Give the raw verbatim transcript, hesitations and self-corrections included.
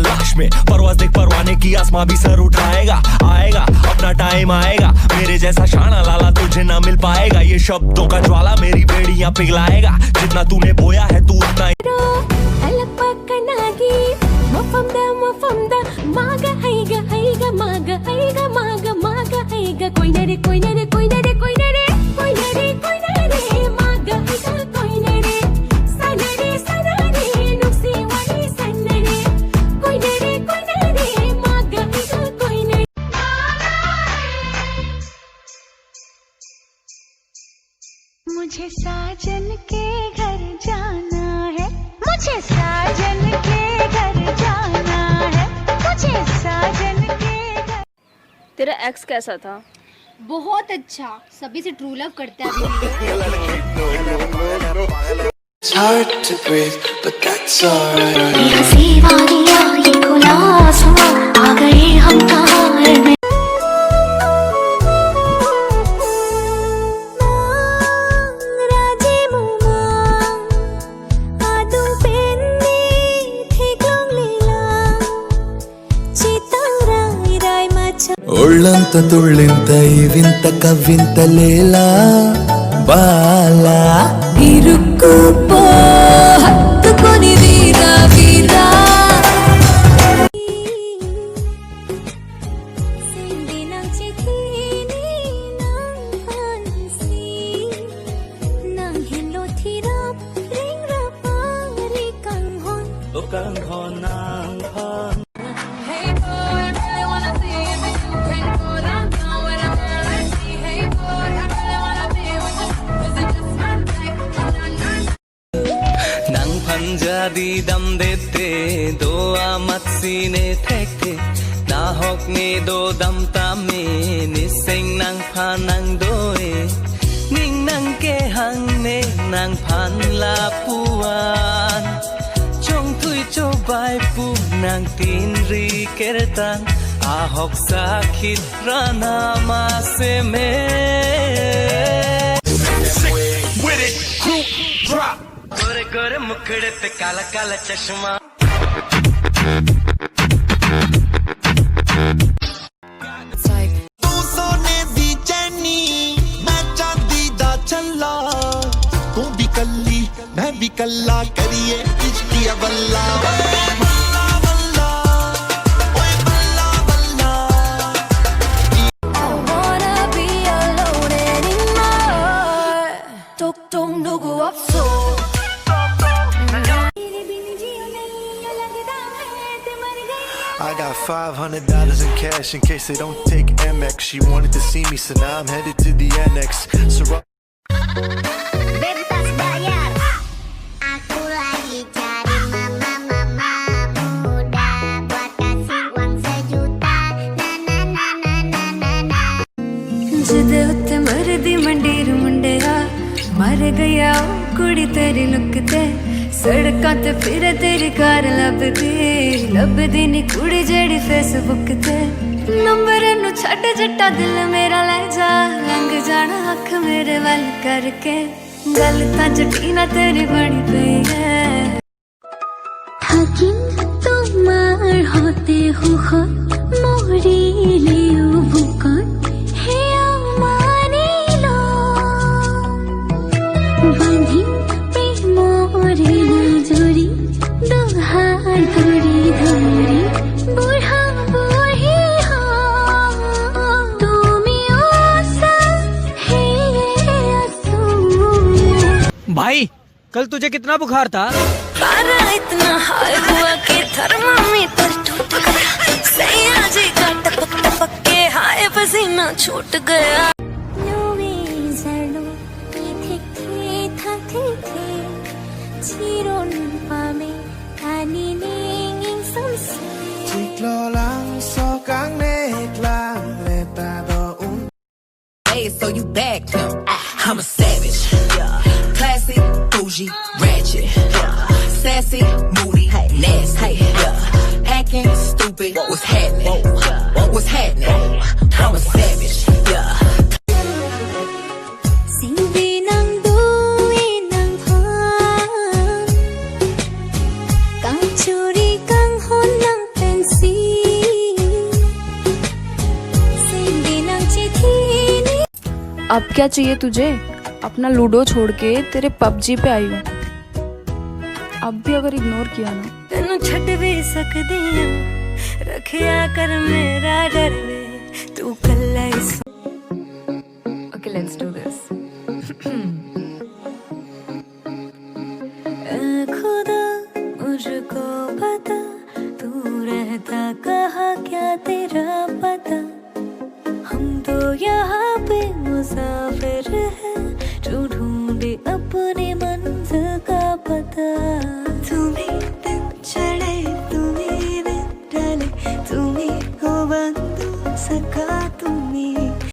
लाश में परवाज देख परवाने की आसमां भी सर उठाएगा। आएगा, अपना टाइम आएगा, मेरे जैसा शाना लाला तुझे ना मिल पाएगा। ये शब्दों का ज्वाला मेरी बेड़ियां पिघलाएगा। जितना तूने बोया है तू उतना ही। Alak pakanagi, mafamda, mafamda, maga haiga, haiga, maga haiga, maga, maga haiga, koinare, koinare, koinare, koinare, koinare, koinare, maga haiga, koinare, sanare, sanare, nuksi wani sanare, koinare, koinare, maga haiga, koinare. मुझे साजन के घर जाना है, मुझे साजन के घर जाना है, मुझे साजन के घर। तेरा एक्स कैसा था? बहुत अच्छा, सभी से ट्रू लव करता है अभी भी। It's hard to breathe, but that's alright. ये हंसी वाली या ये खुला आसमां, आ गए हम कहार में। Urlanta turlinta ivinta kavinta lela bala. Irukupo hatukoni vira vira. Sindi nang chithini nang hansi, nang henlo thirap ringrap ari kanghon. O kanghon nang phan. Nang phan jadi damde te do amat si ne thekthe, nahok ne dodam tame, niseng nang phan nang do-e, ning nang kehang ne nang phan lapuan, chongthui chobai pu nang tinri kertang, ahok sakhit rana maseme. Sick with it, group drop. गोरे गोरे मुखड़े पे काला काला चश्मा। तू सोने दी चैनी, मैं चांदी दा छल्ला। तू भी कल्ली, मैं भी कल्ला, करिए इश्क दिया बल्ला। ओए बल्ला बल्ला, ओए बल्ला बल्ला। I wanna be alone anymore. Tok tok nugu apso. I got five hundred dollars in cash in case they don't take Amex. She wanted to see me, so now I'm headed to the annex. So Bebas bayar. Aku lagi cari mama-mama muda buat kasih uang sejuta. Na, na, na, na, na, na, na. ਜਿਹਦੇ ਉੱਤੇ ਮਰਦੀ ਮੰਡੀਰ ਮੁੰਡਿਆ, ਮਰ ਗਿਆ ਉਹ ਕੁੜੀ ਤੇਰੀ ਲੁੱਕ ਤੇ। ਸੜਕਾਂ ਤੇ ਫਿਰੇ ਤੇਰੀ ਕਾਰ ਲੱਭਦੀ, ਲੱਭਦੀ ਨੀ ਕੁੜੀ ਜਿਹੜੀ Facebook ਤੇ। ਨੰਬਰ ਨੂੰ ਛੱਡ ਜੱਟਾ, ਦਿਲ ਮੇਰਾ ਲੈ ਜਾ, ਲੰਘ ਜਾਣਾ ਅੱਖ ਮੇਰੇ ਵੱਲ ਕਰਕੇ। ਗੱਲ ਤਾਂ ਜੱਟੀ ਨਾ ਤੇਰੀ ਬਣੀ ਪਈ ਹੈ। থাকিম তোমাৰ সৈতে সুখত, মৰিলেও ভোকত, সেয়া মানি লম। বান্ধিম প্ৰেমৰে নিজৰি, দুহাৰ ধৰি ধৰি, বুঢ়া বুঢ়ী হম। তুমিও আছা, সেয়ে আছো। भाई, कल तुझे कितना बुखार था? पारा इतना हाई हुआ कि थर्मामीटर टूट गया। सैया जी का टपक टपक के हाय पसीना छूट गया। Nove zalo, ithe the tha the the, chiron pame, ani ning ing samse. Chiklo lang sokang nek lang leta do un. Hey, so you back? I'm a savage. Yeah. Classy, bougie, ratchet. Yeah. Sassy, moody, hey, nasty. Hey. Yeah. Acting stupid. What's happening? Whoa. What's happening? I'm a savage. Yeah. Singdi nang dui nang phan, kang churi kang hon nang अब क्या चाहिए तुझे? अपना लूडो छोड़ के तेरे पबजी पे आई हूँ। अब भी अगर इग्नोर किया ना। ਤੈਨੂੰ ਛੱਡ ਵੀ ਸਕਦੀ ਆ, ਰੱਖਿਆ ਕਰ ਮੇਰਾ ਡਰ ਵੇ, ਤੂੰ ਕੱਲਾ ਹੀ ਸੌਂ। Okay, let's do this. ऐ खुदा, मुझको बता, तू रहता कहाँ, क्या तेरा पता? हम तो यहाँ पे मुसाफिर हैं, जो ढूंढे अपनी मंजिल का पता। तुम्ही दिन चढे, तुम्ही दिन ढले, तुम्ही हो बंधू सका